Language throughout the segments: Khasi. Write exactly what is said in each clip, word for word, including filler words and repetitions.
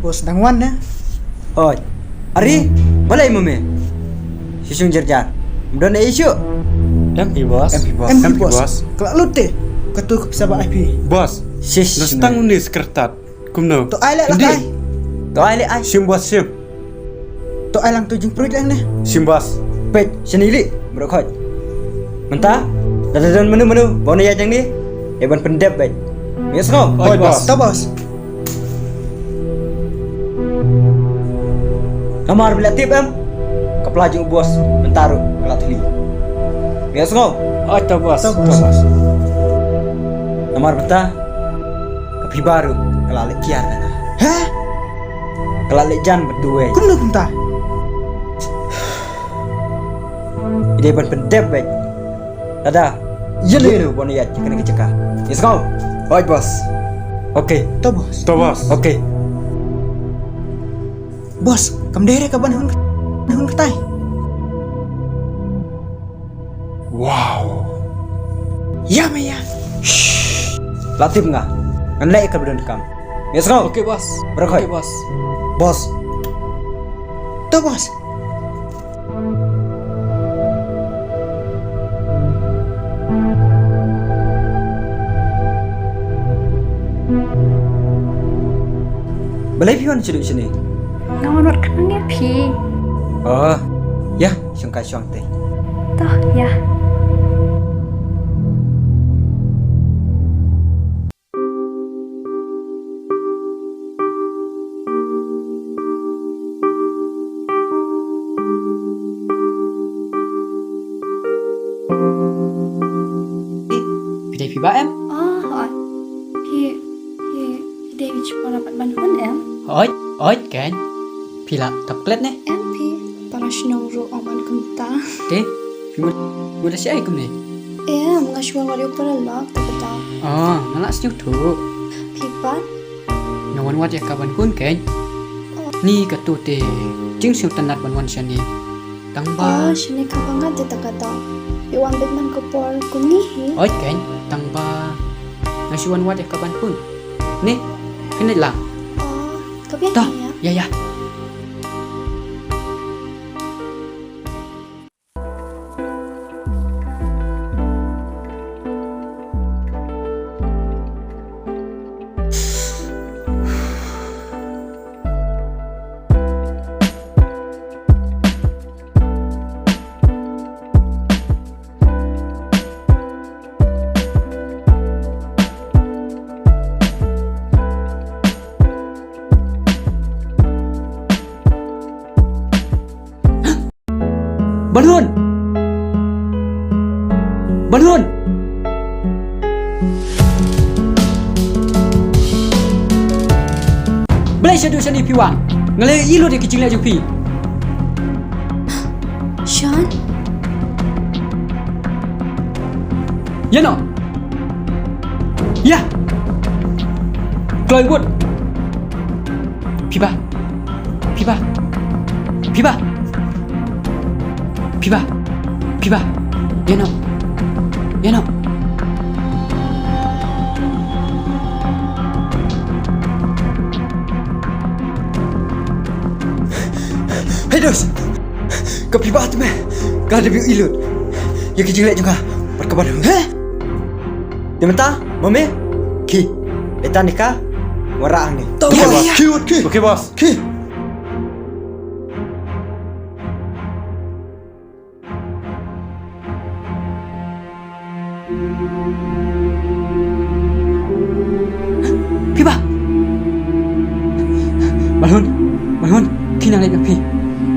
Boss dang wan ne? Oi. Ari, balei mo me? Shisung jerjar. Mdon ei shu. Em pi boss. Em pi boss. Em pi boss. Ka la lut te. Katu ka pisa ba ai phi. Boss. Shish. Nastang ni sekretat. Kumno? To ai le la kai. To ai le ai. Shim boss shim. To ai lang tu jingpruit lang ne. Shim boss. Peit shani li. Bro khoi. Mynta. Lada don menu menu. Bau ne ya jang ni. Eban pendep beit. Yes ko. Oi boss. To boss. Namar ba la tip em. Ka pla jong u boss mynta ruh ka la thli. Ngi sngew. Oi to boss. To boss. Namar mynta ka phi baru ka la leh kiar na nga. Ha? Ka la leh jan bad duwai. Kumno kumta? I dei ban pyndep beit. Lada ïa lei ruh ban ïaid ïa kane ka jaka. Ngi sngew. Oi boss. Okay. To boss. To boss. Okay. Boss, kam dei re ka ban hun, hun katai. Wow. Ïa me ïa. La tip nga. Ngan leh ïa ka ba donkam. Ngi sngew. Okay boss. Bro khoi. Okay boss. Boss. To boss. Balei phi wan sha dei shane? Nga wan wad khnang ïa phi. Oh, ïa, shong kai shong te. Toh, ïa. Phi dei phi bah em? Oh, hooid. Phi, phi, phi dei phi shipara pat ban hun em? Hooid, hooid, kein. Phi la dap klet ne? Em phi, para shnong ruh ong ban kumta. Te, phi mut, mut da shi ai kumne? Em, nga shu wan wad ïa u paralok te kata. Oh, nga la sngewthuh. Phi pat? Nga wan wad ïa ka ban hun kein. Oh. Ni katu te jingsngewtynnat ban wan shane. Tang ba. Oh, shane ka ba nga te ta kata. Ïa wan beit man ka por kumne hi. Oi kein, tang ba. Nga shu wan wad ïa ka ban hun. Ne, phin leit lang. Oh, ka biang. Toh, ïa, ïa. Balun! Balun! Balei shaduh shane phi wan? Nga la ïohi lut ïa ki jingleh jong phi. Sean? Ïa no? Ïa! Kloi wut! Phi bah. Phi bah. Phi bah. Phi bah. Phi bah. Ïa no. Ïa no. Hei dos. Ka phi bah te me. Ka dei ïohi lut ïa ki jingleh jong nga. Bad ka ban. He? Te mynta, mami, ki. Eta ni ka, wara ang ni. Tau, okay, boss. Ki, ki. Okay, boss. Ki. Phi bah. Balun, balun, ki nang leit na phi.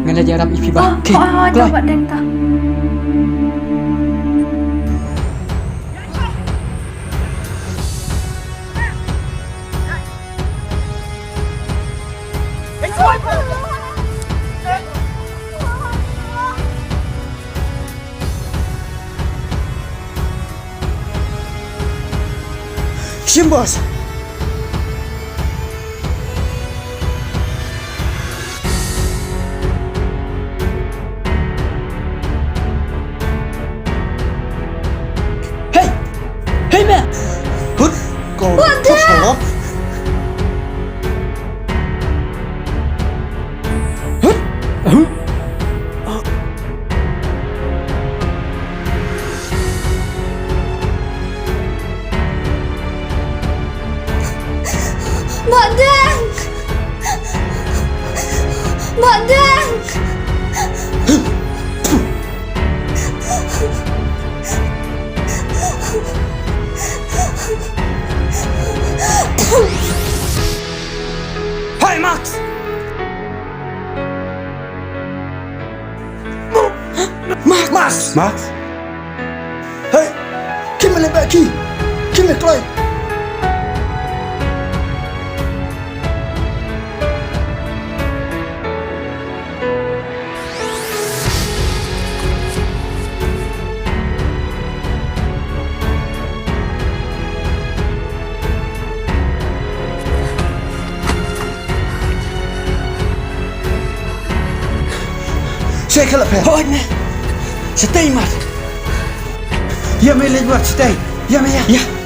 Ngan leit ïarap ïa phi bah. Oh, ki. Oh, oh, kloi. Jawab deng ta. Shim, boss. Hey! Hey, man! Hut! Kong. What the? Kong. Mok Deng! Mok Deng! Hei, Max! Max! Max! Max! Hei! Khie me leit bad ki! Khie me kloi! Sha ka la pher. Hooid me. Shatei mat. Ïa me leit wad shatei. Ïa me ïa. Ïa.